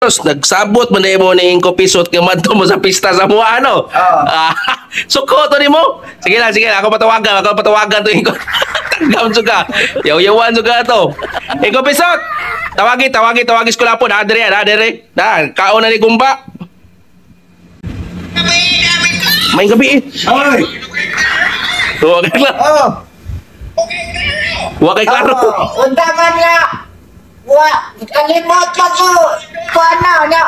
Sus, nagsabot man mo ni Ingko Pisot nga madto mo sa pista sa mua ano. Oo. Ah, suko to nimo. Sige lang, sige lang, ako patawagan to Ingko. Tanggam suka. Yaw-yawan suka to. Ingko Pisot. Tawagi, tawagi, tawagi sa po. Na dere, na dere. Na, kaon na ni Gumba. May gabi eh. Oy! Wa kay klaro. Oh! Wa kay klaro. Oh, unta man nga. Wa kalimot pa ko. Kuana na.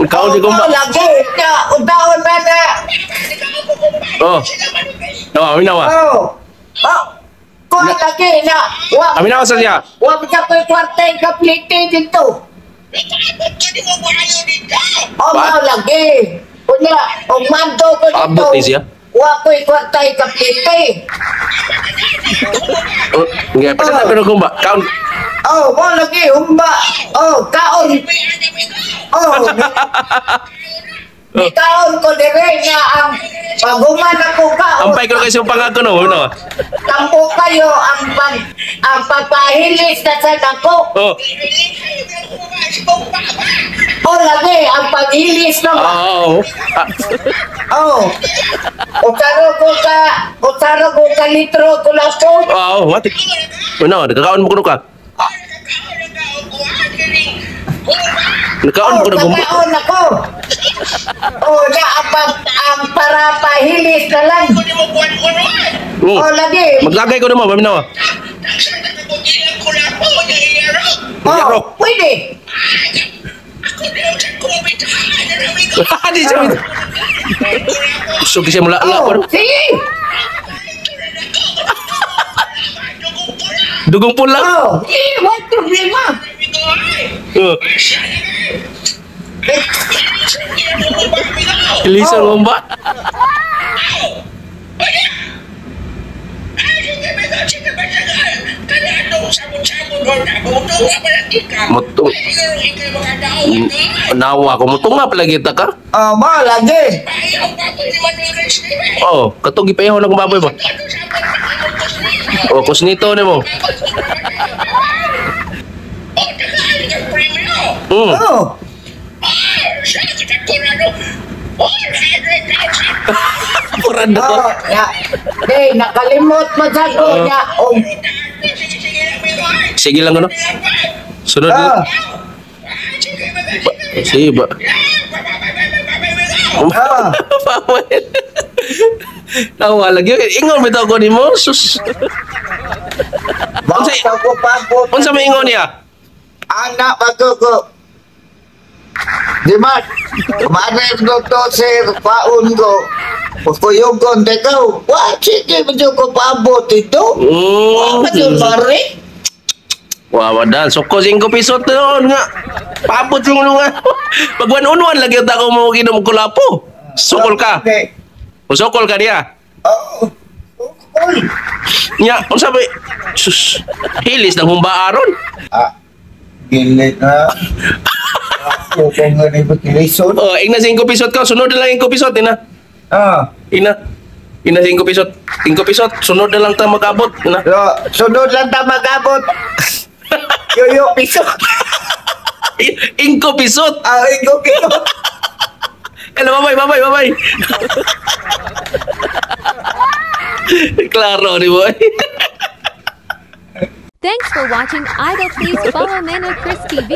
Kaon si Gumba. Oh, lagi na untaon man na. Oh. Nawa, minawa. Oh. Oh. Kuan lagi na. Wa Aminawa sa siya. Wa pa ko kwarta kaplite dito. Oh, Ba? mao lagi. Unya, og manto ko dito. Abot ni siya. Wa ko'y kwarta kaplite. Oh, nga pa sa pero Gumba. Kaon. Oh, mo lagi humba. Oh, kaon. Oh, Oh. kaon ko dire nga ang paghuman ako kaon. Ampay ko na kasi yung pangako no, no. Tampo kayo ang pagpahilis na sa dako. Oh. Oh, lagi ang paghilis na ba? Oo. Ah, Oh. Utaro ko ka litro ko lang po. oo, what? Ano, nagkakaon mo kuno ka? Nagkaon mo Oh, kuno gumba. kakaon ako. Oh, na ang, pag, ang para pahilis na lang. Oo. Oh, lagi. Maglagay ko naman, paminawa. Oh, Yarok. pwede. Di siya. Gusto kasi mula la Oh, sige. Dugong pula. Oh, eh, what problema? Oh. Lisa Oh. ngumba. Mutung. Nawa ko mutunga pala kita ka. Oh, mo lagi. Oh, katong gipayaw na kong baboy ba. Oh, kusnito nimo. Oh. Puranda ko. Oh, ya. Di, nakalimot mo sa ko Oh. niya. Oh, Sige lang ano. Sunod. oh, Sige ba. oh. Pawel. Tawa lagi. Ingon bitaw ko nimo. Sus. Basta ko pabot. Unsa may ingon niya? Anak bago ko. Di man, kumarin ko to, sir, paun ko. Pagkuyugon, tekaw. Wah, sige, medyo ko paabot ito. Wah, medyo pare. Wah, wadal. Suko 5 piso noon nga. Paabot yung nga. Pag 1-1 lagi ako mo ginom kulapo. Sukol ka. Okay. Usokol ka niya. Oo. Sukol. Nya, unsa ba? Sus. Hilis ng humba aron. Ah, gilit na. Ako kung nga ni Butilisod. Oh, ingna 5 piso ka, sunod na lang 5 piso ina. Ah. Ina. Ina 5 piso. 5 piso, sunod na lang ta mag-abot. Ina. So, sunod lang ta mag-abot. Yoyo, piso. 5 piso. Ah, ikaw, piso. Hello, bye bye, bye bye. Klaro ni boy. Thanks for watching Idol. Please follow Nano Chris TV.